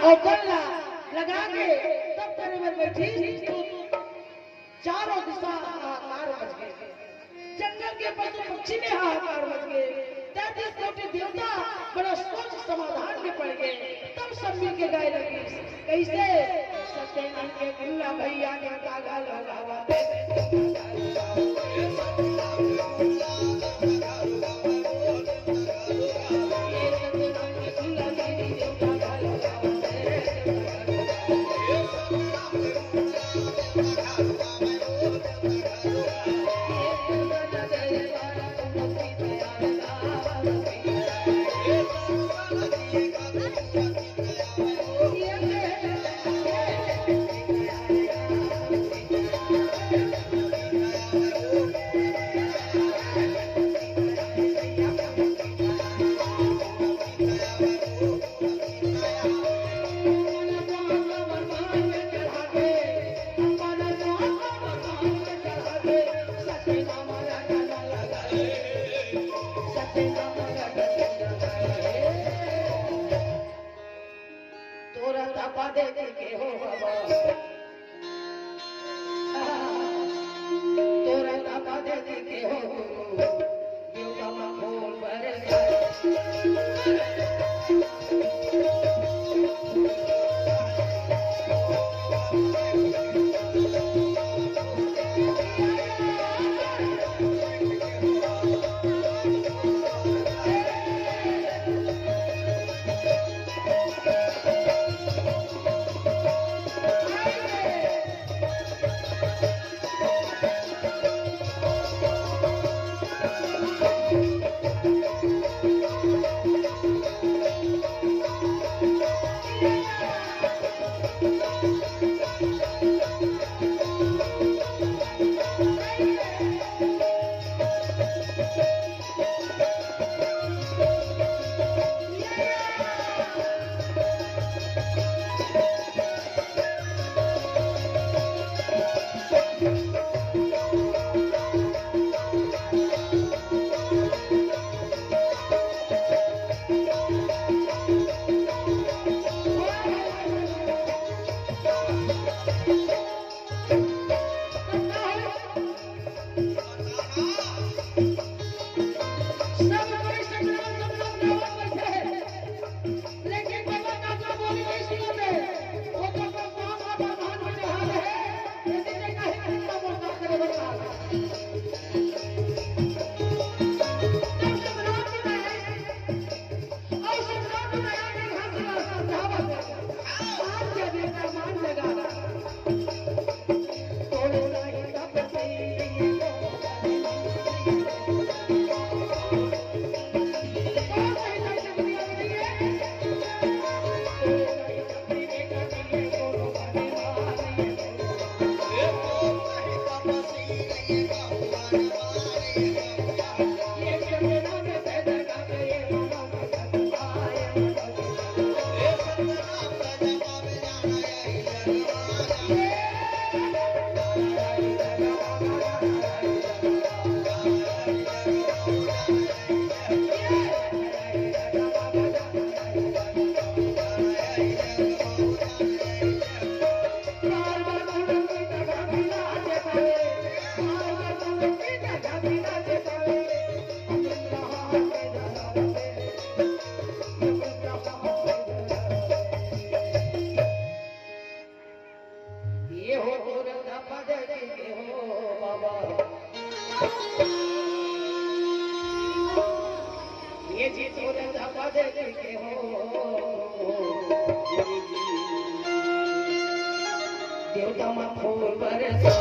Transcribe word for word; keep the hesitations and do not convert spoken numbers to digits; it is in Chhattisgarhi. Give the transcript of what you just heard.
अउ बन ला लगा के तब करे बर बैठी। तो चारों दिशा हाहाकार मच गे। जंगल के पशु पक्षी में हाहाकार मच गे। तैंतीस कोटि देवता बड़ा सोच समाधान में पड़ गे। तब सब मिल के गाय लगी, कैसे? सत्यनारायण के गुल्ला भैया ने कागा लगावा। तोरा तपा दे के हो बाबा, तोरा तपा दे के हो। ये हो तोर धपा दे के हो बाबा, ये जी तोर धपा दे के हो। देवता मा फूल बरसा।